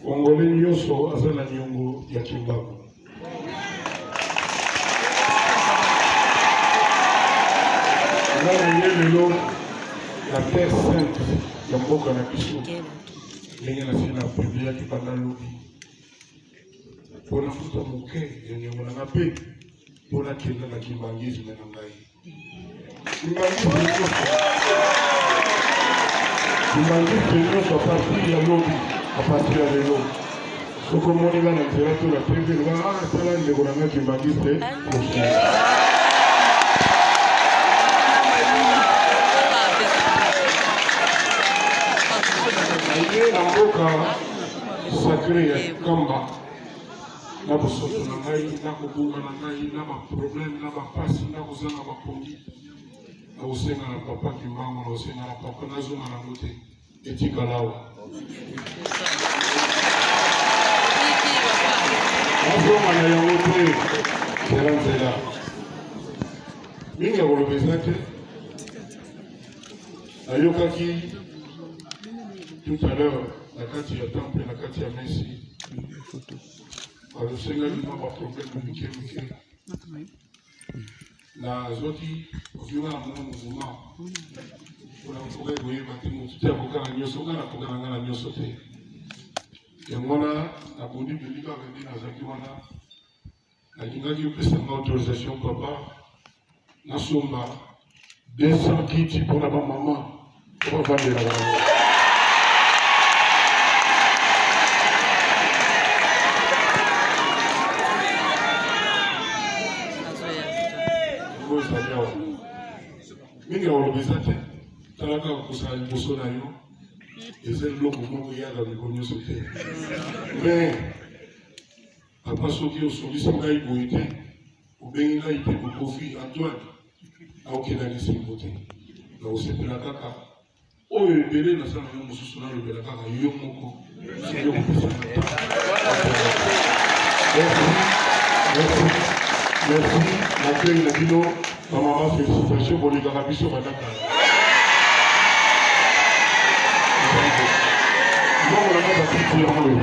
Congolais nyonso aza na niongo ya Kimbangu. Nga na ye lelo na terre sainte ya mboka na biso ndenge nasi na publiaki banda lobi mpo nafuta moke ya niongo na nga mpe mpo nakenda na kimbangisme na ngai. Kimbanguiste nyonso a partir ya lobi, a partir ya lelo, soki omoni nga na nzela to na TV, loba ah, tala ndeko na nga kimbanguiste Koffi. Naye na mboka sacré ya Kamba na bosoto na ngai na kobunga na ngai na baproblème na bapasi na kozanga bapongi nakosenga na papa kimbangu nakosenga na papa nazonga nango te etikala awa nazonga na yango te nzela nzela mingi ya koloba eza te nayokaki tout à l'heure na kati ya temple na kati ya mesi Bazosengaki mwa ba problème mike mike. Nazwaki ozwi nga na mwa mouvement mpona kokokaki koyeba te motu te akoka na nyonso, nga nakoka na nga na nyonso te. Yango wana nabundi bundi kaka nde nazalaki wana, nalingaki opesa nga autorisation papa nasomba 200 kiti mpona bamama mpo bavandela bango. Yango ezali awa mingi ya koloba eza te, tala kaka kozala liboso na yo eza eloko moko eyaka mikolo nyonso te mais papa soki osolisi ngai boye te Obengi ngai te Kofi Antoine, nakokenda na esengo te, nakosepela kaka oyo ebele naza na yo mosusu nalobela kaka yo moko soki okopesa nga temps. Merci, merci, merci na accueil na bino ba mama, félicitations bolingaka biso banda kala. Mbongo na nga bakiti yango oyo.